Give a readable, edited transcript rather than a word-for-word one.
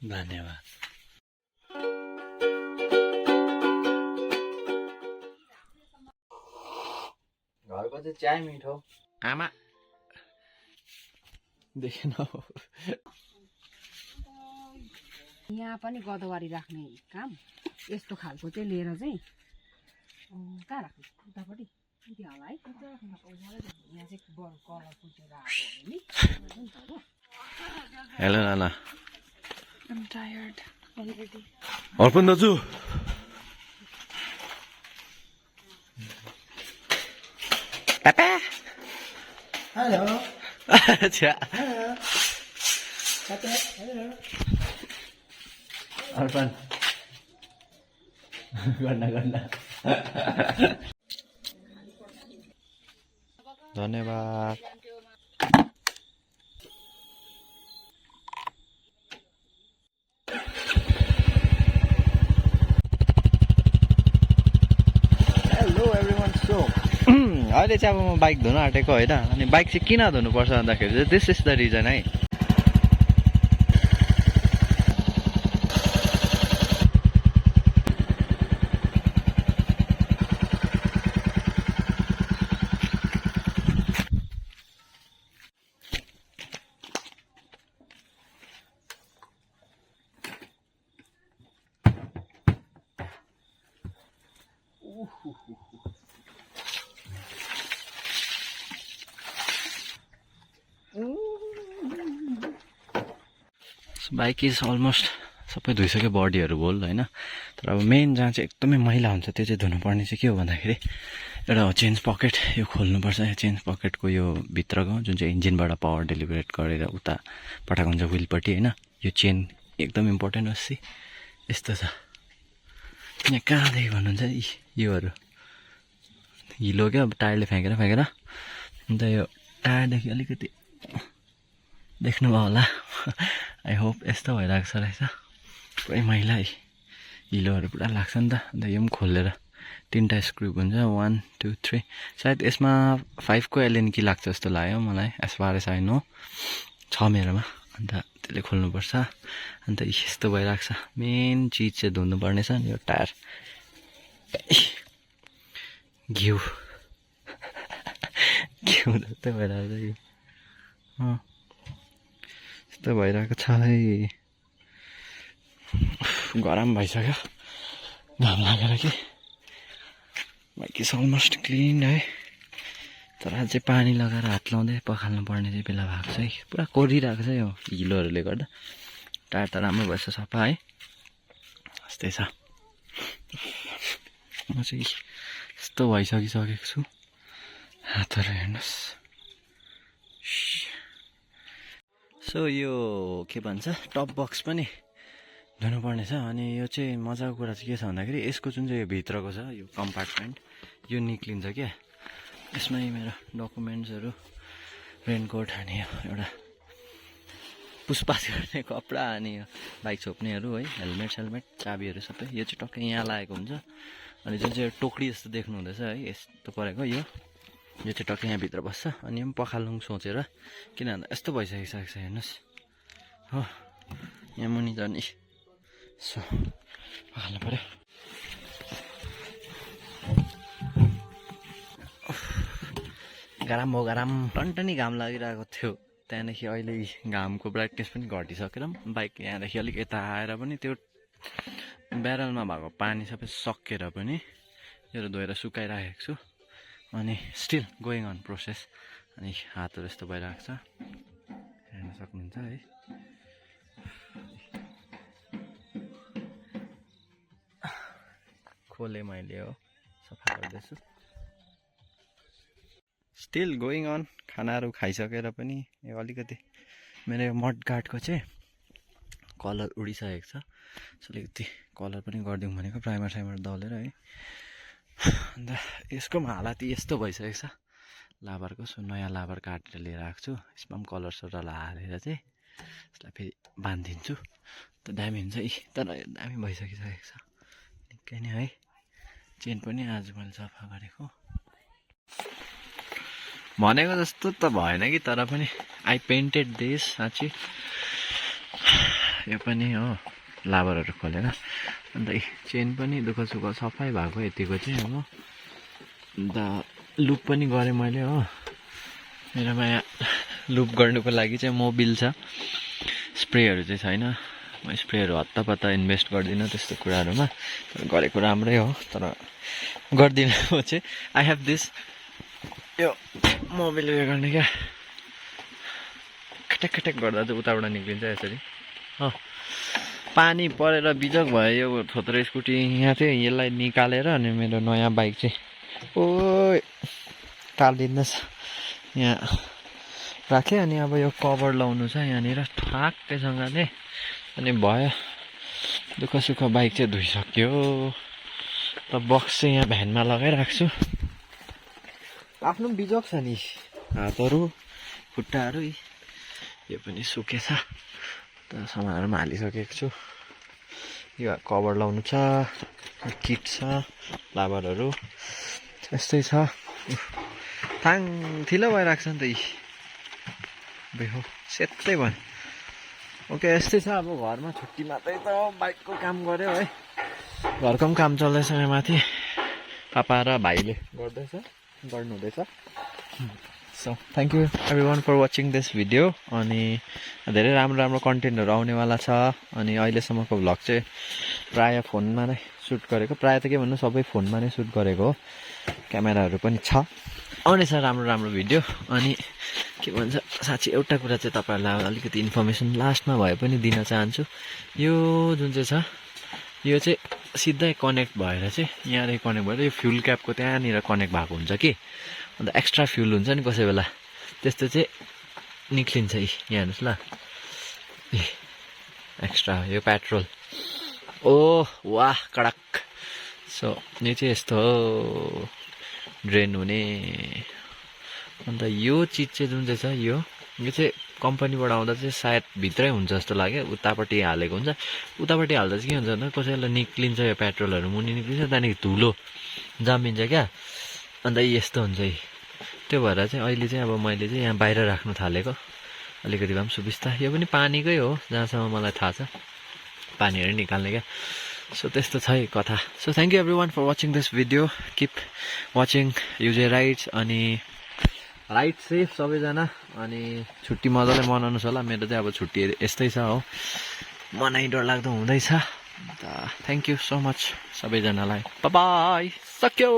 धन्यवाद। घरको चाहिँ चाय मिठो। आमा देखेन यहाँ पनि गदवारी राख्ने काम यस्तो खालको चाहिँ लिएर चाहिँ कहाँ राख्नु उतापट्टि उति होला है यहाँ चाहिँ कलरफुल चाहिँ राखेको नि hello Nana. I'm tired already. अर्पण दाजु पापा हेलो छ्या अर्पण गर्न धन्यवाद। Hello everyone. सो अहिले चाहिँ अब म बाइक धुन आँटेको होइन। अनि बाइक चाहिँ किन धुनुपर्छ भन्दाखेरि चाहिँ दिस इज द रिजन है। बाइक इज अलमोस्ट सबै धोइसक्यो बडीहरू बोल होइन। तर अब मेन जहाँ चाहिँ एकदमै मैला हुन्छ त्यो चाहिँ धुनुपर्ने चाहिँ के हो भन्दाखेरि एउटा चेन्ज पकेट यो खोल्नुपर्छ। यो चेन्ज पकेटको यो भित्रको जुन चाहिँ इन्जिनबाट पावर डेलिभरेट गरेर उता पठाएको हुन्छ विलपट्टि होइन। यो चेन एकदम इम्पोर्टेन्ट हो। सी यस्तो छ। यहाँ कहाँदेखि भन्नुहुन्छ योहरू हिलो क्या टायरले फ्याँकेर अन्त यो टायरदेखि अलिकति देख्नुभयो होला। आई होप यस्तो भइरहेको छ रहेछ। पुरै मैला है हिलोहरू पुरा लाग्छ नि त। अन्त यो पनि खोलेर 3टा स्क्रु हुन्छ 1 2 3 सायद यसमा 5 को एलएन की लाग्छ जस्तो लाग्यो मलाई as far as I know छ मेरोमा। अन्त त्यसले खोल्नुपर्छ। अन्त यस्तो भइरहेको छ। मेन चिज चाहिँ धुनुपर्ने छ नि यो टायर घिउ घिउ जस्तै भइरहेको छ यो। यस्तो भइरहेको छ है। गरम भइसक्यो घाम लागेर कि। बाइक इज अलमोस्ट क्लिन है। तर अझै पानी लगाएर हात लाउँदै पखाल्नु पर्ने चाहिँ बेला भएको छ है। पुरा कोरिरहेको छ यो हिलोहरूले गर्दा। टायर त राम्रो भएछ सफा है। यस्तै छ। म चाहिँ यस्तो भइसकिसकेको छु। हातहरू हेर्नुहोस्। सो यो के भन्छ टप बक्स पनि धुनुपर्ने छ। अनि यो चाहिँ मजाको कुरा चाहिँ के छ भन्दाखेरि यसको जुन चाहिँ यो भित्रको छ यो कम्पार्टमेन्ट यो निक्लिन्छ क्या। यसमै मेरो डकुमेन्ट्सहरू रेनकोट अनि एउटा पुसपास गर्ने कपडा अनि यो बाइक छोप्नेहरू है हेलमेट चाबीहरू सबै यो चाहिँ टक्कै यहाँ लागेको हुन्छ। अनि जुन चाहिँ टोकरी जस्तो देख्नु हुँदैछ है यस्तो परेको यो चाहिँ टक्कै यहाँभित्र बस्छ। अनि यो पनि पखालौँ सोचेर किन भन्दा यस्तो भइसकिसकेको छ हेर्नुहोस् हो। यहाँ मुनि झन् सो पखाल्नु पऱ्यो। गरम टन्टनी घाम लागिरहेको थियो। त्यहाँदेखि अहिले घामको ब्राइटनेस पनि घटिसकेर बाइक यहाँदेखि अलिक यता आएर पनि त्यो ब्यारलमा भएको पानी सबै सकेर पनि यो धोएर सुकाइराखेको छु। अनि स्टिल गोइङ अन प्रोसेस। अनि हातहरू यस्तो भइरहेको छ हेर्न सक्नुहुन्छ है। खोले मैले हो सफा गर्दैछु। Still going on. खानाहरू खाइसकेर पनि यो अलिकति मेरो यो मड गार्डको चाहिँ कलर उडिसकेको छ। अलिकति कलर पनि गरिदिउँ भनेको प्राइमर दलेर है। अन्त यसको पनि हालत यस्तो भइसकेको छ लाबरको। सो नयाँ लाबर काटेर लिएर आएको छु। यसमा पनि कलर सलर हालेर चाहिँ यसलाई फेरि बाँधिदिन्छु। त दामी हुन्छ है। तर दामी भइसकिसकेको छ निकै नै है। चेन पनि आज मैले सफा गरेको भनेको जस्तो त भएन कि। तर पनि आई पेन्टेड दिस साँच्ची यो पनि हो लाबरहरू खोलेर अन्त चेन पनि दुःख सुख सफाइ भएको यतिको चाहिँ अब अन्त लुप पनि गरेँ मैले हो मेरोमा यहाँ लुप गर्नुको लागि चाहिँ मोबिल छ स्प्रेहरू चाहिँ छैन म स्प्रेहरू हत्तापत्ता इन्भेस्ट गर्दिनँ त्यस्तो कुराहरूमा गरेको राम्रै हो तर गर्दिनँ म चाहिँ आई हेभ दिस यो मोबिल उयो गर्ने क्या खटेक खटेक गर्दा चाहिँ उताबाट निक्लिन्छ यसरी पानी परेर बिजोग भयो यो थोत्रो स्कुटी यहाँ चाहिँ यसलाई निकालेर अनि मेरो नयाँ बाइक चाहिँ ओ टालिदिनुहोस् यहाँ राखेँ अनि अब यो कभर लाउनु छ यहाँनिर ठ्याक्कैसँगले अनि भयो दुःख सुख बाइक चाहिँ धोइसक्यो र बक्स चाहिँ यहाँ भ्यानमा लगाइराख्छु छु आफ्नो बिजोग छ नि हातहरू खुट्टाहरू यो पनि सुकेछ त सामानहरूमा हालिसकेको छु यो कभर लाउनु छ किट छ लाबरहरू यस्तै छ थाङ थिलो भइरहेको छ नि त बेहो सेतै भयो ओके यस्तै छ अब घरमा छुट्टी मात्रै त बाइकको काम गऱ्यो है घरको पनि काम चल्दैछ यहाँ माथि पापा र भाइले गर्नुहुँदैछ so thank you everyone for watching this video अनि धेरै राम्रो राम्रो कन्टेन्टहरू आउनेवाला छ अनि अहिलेसम्मको भ्लग चाहिँ प्रायः फोनमा नै सुट गरेको प्रायः त के भन्नु सबै फोनमा नै सुट गरेको हो क्यामेराहरू पनि छ आउनेछ राम्रो राम्रो भिडियो अनि के भन्छ साँच्ची एउटा कुरा चाहिँ तपाईँहरूलाई अलिकति इन्फर्मेसन लास्टमा भए पनि दिन चाहन्छु यो जुन चाहिँ छ यो चाहिँ सिधै कनेक्ट भएर चाहिँ यहाँदेखि कनेक्ट भएर यो फ्युल क्यापको त्यहाँनिर कनेक्ट भएको हुन्छ कि अन्त एक्स्ट्रा फ्युल हुन्छ नि कसै बेला त्यस्तो चाहिँ निक्लिन्छ यहाँ हेर्नुहोस् ल एक्स्ट्रा यो पेट्रोल ओ वाह कडक सो यो चाहिँ यस्तो हो ड्रेन हुने अन्त यो चिज चाहिँ जुन चाहिँ छ यो चाहिँ कम्पनीबाट आउँदा चाहिँ सायद भित्रै हुन्छ जस्तो लाग्यो उतापट्टि हालेको हुन्छ उतापट्टि हाल्दा चाहिँ के हुन्छ भने कसैलाई निक्लिन्छ यो पेट्रोलहरू मुनि निक्लिन्छ त्यहाँदेखि धुलो जमिन्छ क्या अन्त यस्तो हुन्छ त्यो भएर चाहिँ अहिले चाहिँ अब मैले चाहिँ यहाँ बाहिर राख्नु थालेको अलिकति भए पनि सुबिस्ता यो पनि पानीकै हो जहाँसम्म मलाई थाहा छ पानीहरू निकाल्ने क्या सो त्यस्तो छ है कथा so thank you everyone for watching this video keep watching UJ rides अनि राइड सेफ सबैजना अनि छुट्टी मजाले मनाउनुहोस् होला मेरो चाहिँ अब छुट्टी यस्तै छ हो मनाइ डरलाग्दो हुँदैछ अन्त थ्याङ्क यू सो मच सबैजनालाई बाई सक्यो